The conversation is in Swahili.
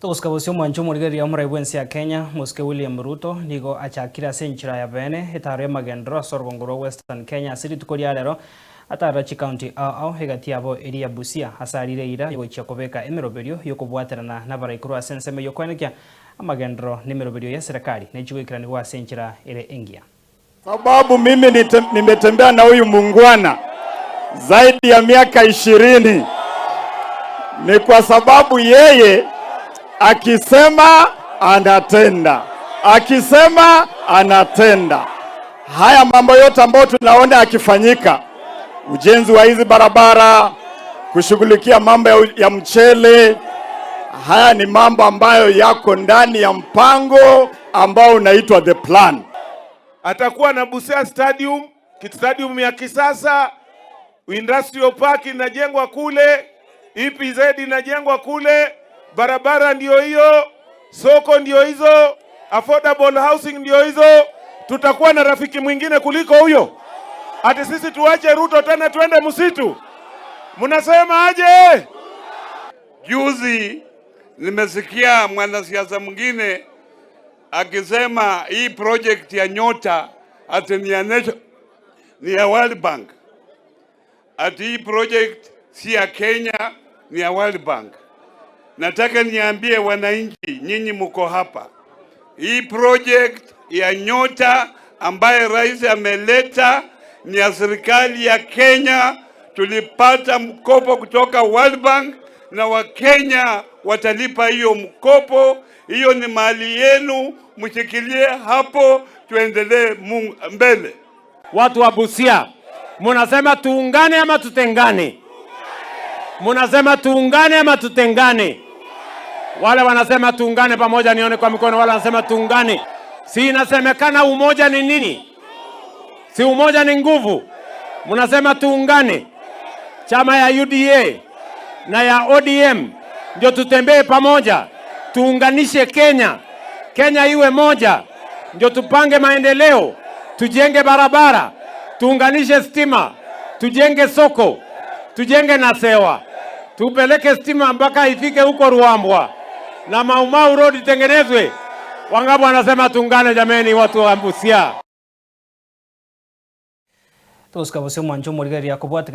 Togosika bosio omwancho omorigereria omorai bw'ense ya Kenya, Mosike William Ruto, nigo achakire ase enchera ya beene etaro y'amagenderero ase orogongo rwa Western Kenya ase rituko ria rero atarera chikaunti ao ao egati yabo eria ya Busia ase arire eira yogochia kobeka emeroberio y'okobwaterana nabarai korwa ase ensemo y'okoenekia amagenderero nemeroberio y'eserekari nechigoikeranigwa ase enchera ere engiya. Sababu mimi nimetembea na huyu muungwana zaidi ya miaka 20 ni kwa sababu yeye akisema anatenda, akisema anatenda. Haya mambo yote ambayo tunaona yakifanyika, ujenzi wa hizi barabara, kushughulikia mambo ya mchele, haya ni mambo ambayo yako ndani ya mpango ambao unaitwa the plan. Atakuwa na Busia Stadium, stadium ya kisasa, industrial park inajengwa kule, EPZ inajengwa kule, barabara ndio hiyo, soko ndio hizo, affordable housing ndio hizo. Tutakuwa na rafiki mwingine kuliko huyo? Ati sisi tuache Ruto tena tuende msitu? Mnasema aje? Juzi nimesikia mwanasiasa mwingine akisema hii project ya Nyota ati ni ya nation, ni ya World Bank, ati hii project si ya Kenya, ni ya World Bank. Nataka niambie wananchi, nyinyi mko hapa, hii project ya Nyota ambaye rais ameleta ni ya serikali ya Kenya. Tulipata mkopo kutoka World Bank na Wakenya watalipa hiyo mkopo. Hiyo ni mali yenu, mshikilie hapo, tuendelee mbele. Watu wa Busia, munasema tuungane ama tutengane? Munasema tuungane ama tutengane? Wale wanasema tuungane pamoja, nione kwa mikono. Wale wanasema tuungane. Si inasemekana umoja ni nini? Si umoja ni nguvu? Munasema tuungane, chama ya UDA na ya ODM ndio tutembee pamoja, tuunganishe Kenya, Kenya iwe moja, ndio tupange maendeleo, tujenge barabara, tuunganishe stima, tujenge soko, tujenge Nasewa, tupeleke stima mpaka ifike huko Ruambwa na Maumau Road itengenezwe. Wangapi wanasema tuungane jameni, watu wa Busia? Togosika bosio omwancho omorigereria kobwatikana.